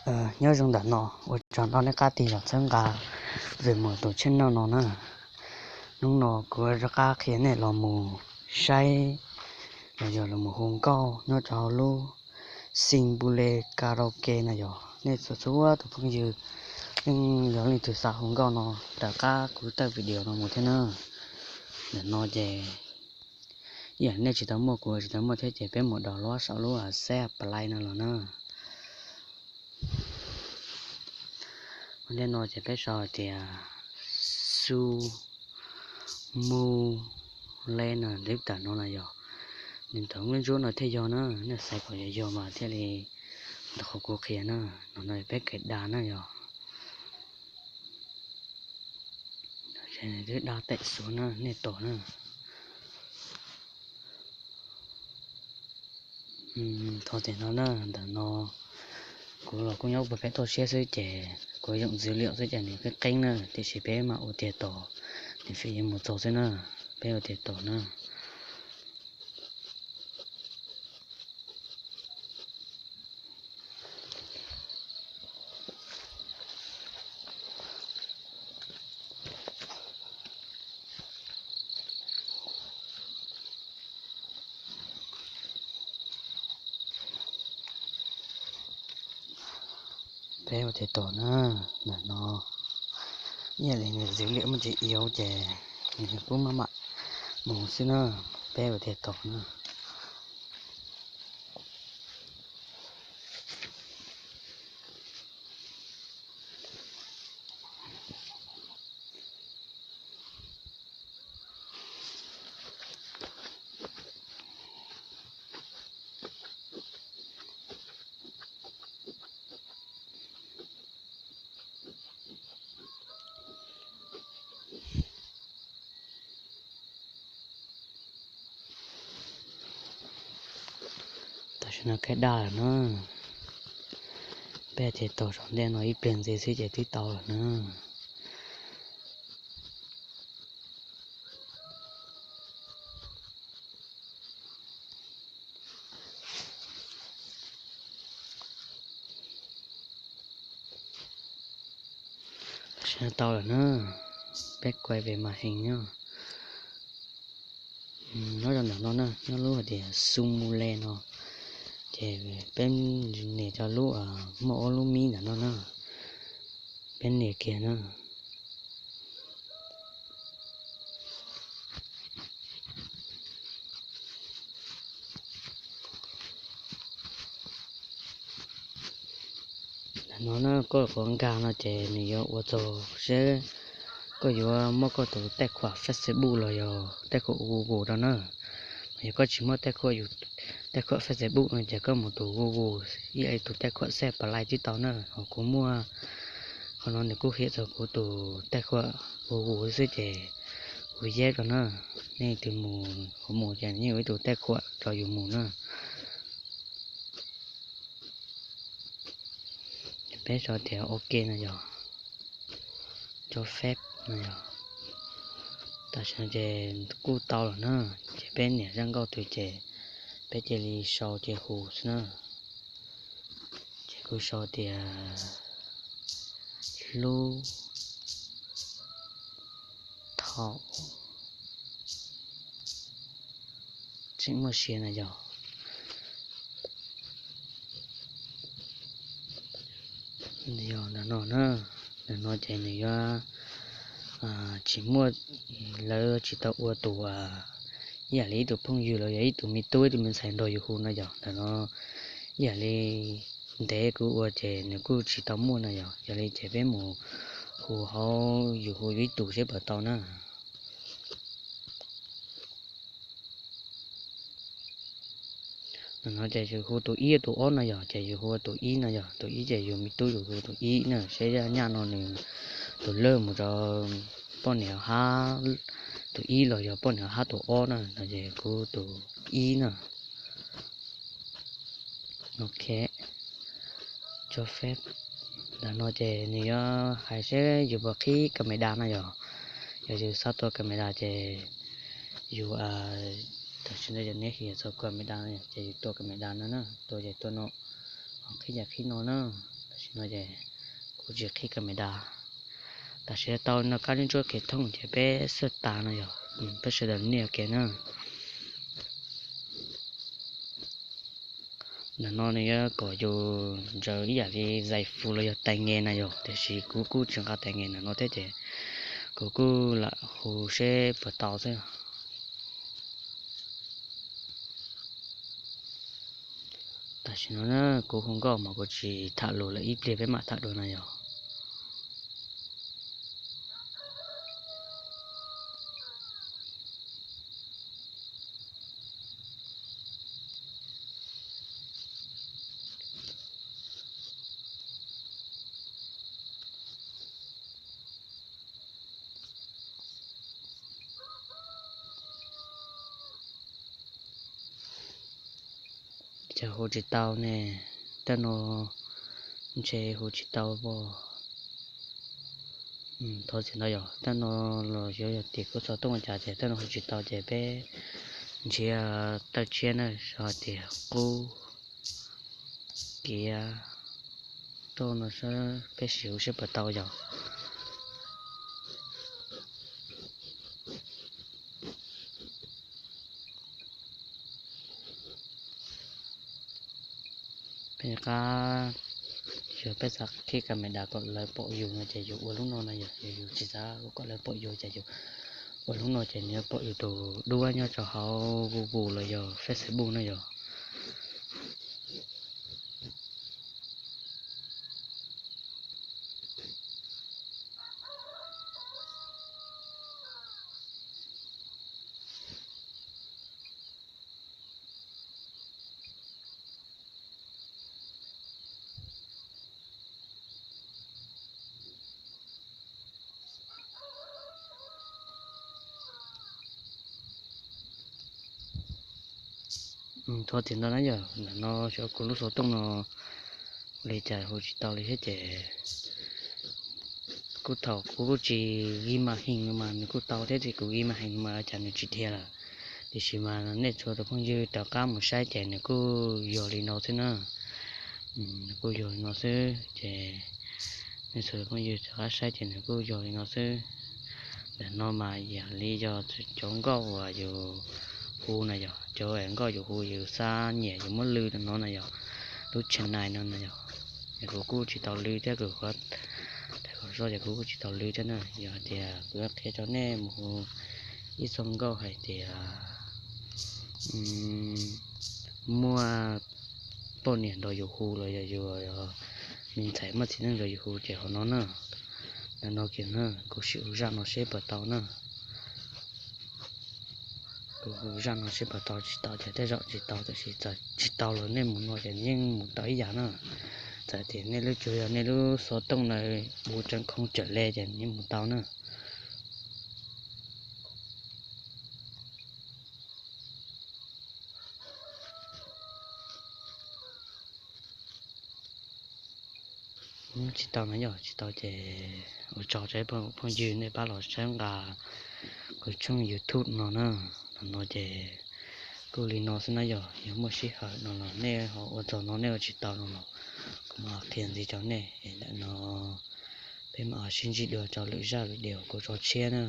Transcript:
Nyob zoo ntawm no, ua tsaug ntau nej qab tig los txhawb nqa Vim Mos tus channel no na. Hnub no kuv rov qab qhia nej los mus saib los yog los mus hu nkauj nyob rau hauv lub Xim Npu Le karaoke no yog nej txhua txhua tus phooj ywg, yeej yog leej twg xav hu nkauj no rov qab kuv tawm video no mus thiab na. Ntawm no ces ib yam nej tsis tau muaj kuv tsis tau muaj thiab ces peb mus download saum lub xab play no los na. Ua ntej no ces peb sau hais tias Xu Mu Le no, nws tam no na yog nws ntawm lub ntsub no thiaj yog na. Nej xaiv kom yog yog mas thiaj li ntawm qhov kuv qhia na. No no peb kais da na yog twb da tam xu na, nej tos na. Thov tias no na, ntawm no kuv los kuj nyob puag pem toj siab xwb ces kuv yoom dữ liệu xwb ces nws qeeb qeeb na, tiam sis peb mam ua tiag tos, nws fij yuav mus txog xwb na, peb ua tiag tos na. Peb ua tiag tos na, ntawm no ib yam li nws dữ liệu muaj tsis iab ces nws kuj maj mam mus xwb na, peb ua tiag tos na. Tam sim no kaij daj lawm na, peb ua tiag tos saum ntej no ib pliag ntxiv xwb ces twb tau lawm na. Tam sim no tau lawm na, peb kuaj pem mas heev nyob. Nyob rau ntawm no na, nyob lub hais tias Xu Mu Le no, ces peb nias cov lub, muaj ob lub mib ntawm no na, peb nias kiag na. Ntawm no na, koj qhuav nkag no ces nws yuav ua txog seb koj yuav muab koj tus taij khuam Facebook los yog taij khuam Google rau na. Yog koj tsis muaj taij khuam, taij khuam Facebook no ces koj mus tus Google, ib yam li tus taij khuam xab play twb tau na, ho kuv muaj. Qhov no nws kuj qhia txog kuv tus taij khuam Google xwb ces kuv yeb rau na. Nej tus mus, kuv mus ces yeej yuav ib tus taij khuam rau yus mus na. Peb sau tias ok no yog, cho phép no yog. Tam sim no ces kuj tau lawm na, ces peb nias zaj nkauj twg ces peb cia li sau ces hu xwb na. Ces kuv sau tias hlub thaum tseem muaj sia no yog. Yog ntawm no na, ntawm no ces nws yuav tsis muaj, lawv tsis tau ua tus, ib yam li ib tug phooj ywg los yog ib tug me tub ib tug me ntxhais nrog yus hu no yog ntawm no. Ib yam li ntev kuv ua ces nws kuj tsis tau muaj no yog, yog li ces peb mus hu hauv yus hu yus ib tug seb puas tau na. Ntawm no ces yus hu tus ib tus ob no yog, ces yus hu tus ib no yog, tus ib ces yus me tub yus hu tus ib na, seb zaj nyaj no nws tus lawj mus rau poj niam hab tus ib los yog poj niam hab tus ob na, no ces kuv tus ib na. Ok, cho phép. Ntawm no ces nws yuav hais seb yus puas qhib camera no yog, yog yus xav tua camera ces yus, tam sim no yog neb hais txog camera ces yus tua camera no na, tua ces tua no, ho qhib ces qhib no na. Tam No ces kuv tsis qhib ka me da. Tam sim tau no kab ntsuab kev thooj ces peb xwb tas no yog peb sawv daws niaj kev na. Ntawm no nws yuav kom yus ntsaws ib yam li zais fus los yog tais nge na yog, tiam sis kuv kuj tsis nqa tais nge ntawm no thiab ces kuv kuj lam hu seb puas tau xwb. Tam sim no na kuv hu nkauj mas kuv tsis tham lus lawm, ib pliag peb mam tham dua na yog. Cas hu tsis tau ne? Tej no ntshe hu tsis tau. Thov txim ntau yog tej no los yuav yog tim kuv xov tooj cas ces tej no hu tsis tau ces peb nrhiav tawm tshiab na, hais tias qub kiav rau no saib peb sim hu seb puas tau yog. Peb qab yog peb xav qhib ka me da kom lawv pom yus no ces yus ua lub no na yog, yus tsis xav kom lawv pom yus ces yus ua lub no ces nws yuav pom yus tus duab nyob rau hauv Google los yog Facebook na yog. Thov txim ntau na yog, ntawm no xyov kuv lub xov tooj no ua li cas hu tsis tau li thiab ces kuv thaum kuv kuj tsis ghi mas hees mas nws kuj tau thiab, ces kuv ghi mas hees mas cas nws tsis dhia lawm. Tiam sis mas nej txhua tus phooj ywg rov qab mus saib ces nws kuj yog li no xwb na. Nws kuj yog li no xwb ces nej txhua tus phooj ywg rov qab saib ces nws kuj yog li no xwb. Ntawm no mas yam li yog cov nkauj uas yus hu na yog, cov nkauj yus hu yus xav nyiam yus muab lw no na yog, lub channel no na yog. Kuv kuj tsis tau lw thiab, kuv qhov, qhov zoj ces kuv kuj tsis tau lw thiab na. Yog tias kuv yuav qhia rau nej mus hu ib txoj nkauj hais tias muaj poj niam nrog yus hu los yog yus me ntxhais muaj txiv neej nrog yus hu ces hauv no na. Ntawm no kiag na, kuv sim hu zaj no seb puas tau na. Kuv hu zaj no seb puas tau, tsis tau ces tej zaum tsis tau, tiam sis txawm tsis tau los nej mus no ces yeej mus tau ib yam na. Txawm tias nej lub, tsuas yog nej lub xov tooj na hu tseem khooj tsawm le ces yeej mus tau na. Tsis tau na yog, tsis tau ces ua tsaug rau phooj ywg nej pab los saib nqa kuv tshooj YouTube no na. Ntawm no ces kuj li no xwb na yog, yog muaj sij hawm no los nej ho ua txog no nej ua tsis tau no los kuv mam qhia ntxiv rau nej. Ntawm no peb mam sib ntsib dua rau lwm zaj video kuv tso tshiab na.